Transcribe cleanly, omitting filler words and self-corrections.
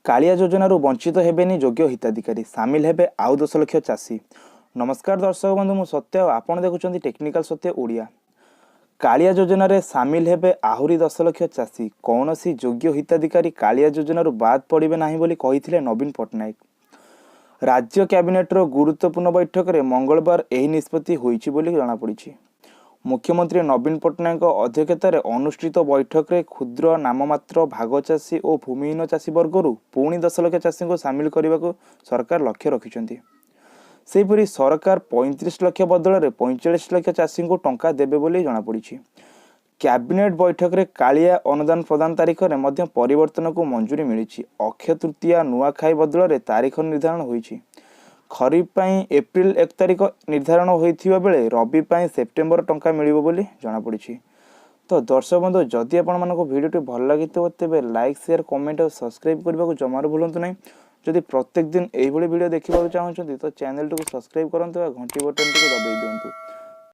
କାଳିଆ ଯୋଜନାରୁ ବଞ୍ଚିତ ହେବେନି ଯୋଗ୍ୟ ହିତାଧିକାରୀ, ସାମିଲ ହେବେ ଆଉ 10 ଲକ୍ଷ ଚାଷୀ। ନମସ୍କାର ଦର୍ଶକ ବନ୍ଧୁ, ମୁଁ ସତ୍ୟ ଆଉ ଆପଣ ଦେଖୁଛନ୍ତି ଟେକ୍ନିକାଲ ସତ୍ୟ ଓଡ଼ିଆ। କାଳିଆ ଯୋଜନାରେ ସାମିଲ ହେବେ ଆହୁରି 10 ଲକ୍ଷ ଚାଷୀ। କୌଣସି ଯୋଗ୍ୟ ହିତାଧିକାରୀ କାଳିଆ ଯୋଜନାରୁ ବାଦ୍ ପଡ଼ିବେ ନାହିଁ ବୋଲି କହିଥିଲେ ନବୀନ ପଟ୍ଟନାୟକ। ରାଜ୍ୟ କ୍ୟାବିନେଟର ଗୁରୁତ୍ୱପୂର୍ଣ୍ଣ ବୈଠକରେ ମଙ୍ଗଳବାର ଏହି ନିଷ୍ପତ୍ତି ହୋଇଛି ବୋଲି ଜଣାପଡ଼ିଛି। ମୁଖ୍ୟମନ୍ତ୍ରୀ ନବୀନ ପଟ୍ଟନାୟକଙ୍କ ଅଧ୍ୟକ୍ଷତାରେ ଅନୁଷ୍ଠିତ ବୈଠକରେ କ୍ଷୁଦ୍ର, ନାମମାତ୍ର ଭାଗଚାଷୀ ଓ ଭୂମିହୀନ ଚାଷୀ ବର୍ଗରୁ ପୁଣି 10 ଲକ୍ଷ ଚାଷୀଙ୍କୁ ସାମିଲ କରିବାକୁ ସରକାର ଲକ୍ଷ୍ୟ ରଖିଛନ୍ତି। ସେହିପରି ସରକାର 35 ଲକ୍ଷ ବଦଳରେ 45 ଲକ୍ଷ ଚାଷୀଙ୍କୁ ଟଙ୍କା ଦେବେ ବୋଲି ଜଣାପଡ଼ିଛି। କ୍ୟାବିନେଟ୍ ବୈଠକରେ କାଳିଆ ଅନୁଦାନ ପ୍ରଦାନ ତାରିଖରେ ମଧ୍ୟ ପରିବର୍ତ୍ତନକୁ ମଞ୍ଜୁରୀ ମିଳିଛି। ଅକ୍ଷୟ ତୃତୀୟା, ନୂଆଖାଇ ବଦଳରେ ତାରିଖ ନିର୍ଦ୍ଧାରଣ ହୋଇଛି। ଖରିଫ ପାଇଁ ଏପ୍ରିଲ 1 ତାରିଖ ନିର୍ଦ୍ଧାରଣ ହୋଇଥିବା ବେଳେ ରବି ପାଇଁ ସେପ୍ଟେମ୍ବର ଟଙ୍କା ମିଳିବ ବୋଲି ଜଣାପଡ଼ିଛି। ତ ଦର୍ଶକ ବନ୍ଧୁ, ଯଦି ଆପଣମାନଙ୍କୁ ଭିଡ଼ିଓଟି ଭଲ ଲାଗିଥିବ ତେବେ ଲାଇକ୍, ସେୟାର, କମେଣ୍ଟ ଆଉ ସବସ୍କ୍ରାଇବ୍ କରିବାକୁ ଜମାରୁ ଭୁଲନ୍ତୁ ନାହିଁ। ଯଦି ପ୍ରତ୍ୟେକ ଦିନ ଏଇଭଳି ଭିଡ଼ିଓ ଦେଖିବାକୁ ଚାହୁଁଛନ୍ତି ତ ଚ୍ୟାନେଲଟିକୁ ସବସ୍କ୍ରାଇବ୍ କରନ୍ତୁ ଆଉ ଘଣ୍ଟି ବଟନଟିକୁ ଦବାଇ ଦିଅନ୍ତୁ।